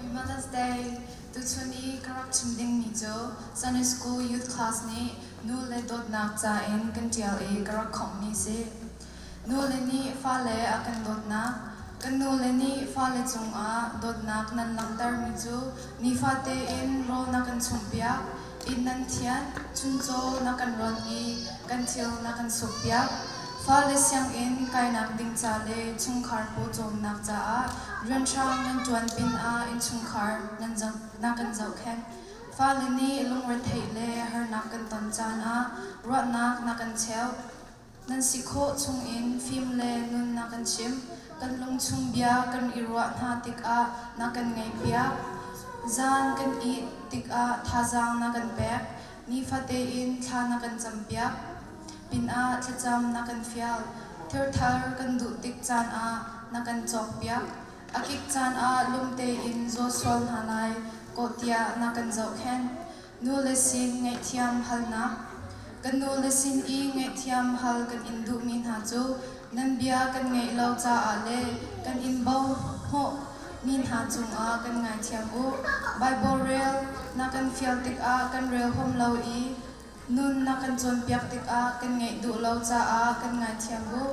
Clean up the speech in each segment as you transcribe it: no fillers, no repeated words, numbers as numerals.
Happy Mother's Day! Tuchun i ka rak chim dingmi cu Sunday School Youth Class nih nu le dawtnak ca in kan ṭial i ka rak khawmhmi si. Nule nih fale a kan dawtnak, kan nule nih fale cungah dawtnak nan langhtermi cu nifate in rawl na kan chumhpiak, inn nan thianh, chuncaw na kan rawnh i kan thil na kan sukpiak. Fale sianginn kainak ding ca le chungkhar pawcawmnak caah rianhrang nan ṭuan pinah innchungkhar na kan zohkhenh. Fale nih lungretheih le harnak kan ton caan ah ruahnak na kan cheuh. Nan si khawh chungin fim le nun na kan chimh. Kan lungchung bia kan i ruah hna tikah na kan ngaihpiak. Zan kan ih tikah thazaang na kan pek. Nifate in thla na kan campiak. Pinah thlacam na kan fial. Thirthar kan duh tik caan ah na kan cawkpiak. A kik caan ah lum tein zaw sual hna lai kaw tiah na kan zohkhenh. Nule sin ngaihthiam halnak. Kan nule sin i ngaihthiam hal kan in duhmi hna cu nan bia kan ngaih lo caah le kan in bo hnawh mi hna cungah kan ngaithiam u. Baibal rel na kan fial tikah kan rel huam lo i nun na kan cawnpiak tikah kan ngaih duh lo caah kan ngaithiam u.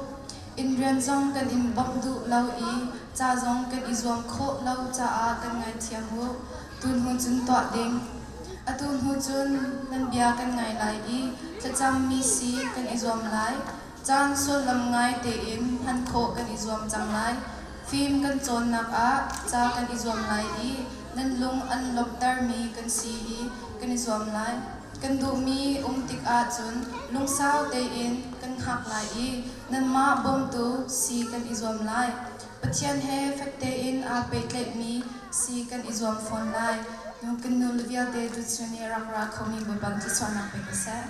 Inn rian zong kan in bawmh duh lo i ca zong kan i zuam khawh lo caah kan ngaithiam u. Tuhnu cun tuah ding. Atu hnu cun nan bia kan ngai lai i thlacammi si kan i zuam lai. Caan sullam ngai tein hman khawh kan i zuam cang lai. Fim kan cawnnak ah ca kan i zuam lai i nan lung an lawmhtermi kan si i kan i zuam lai. Kan duhmi um tikah cun lungsau tein kan hngak lai i nanmah bawmtu si kan i zuam lai. Pathian he fek tein aa pehtlaihmi si kan i zuam fawn lai. Kan nu le vialte tuchun i rak ra khomi Bawipa thluachuahnak pe ko seh.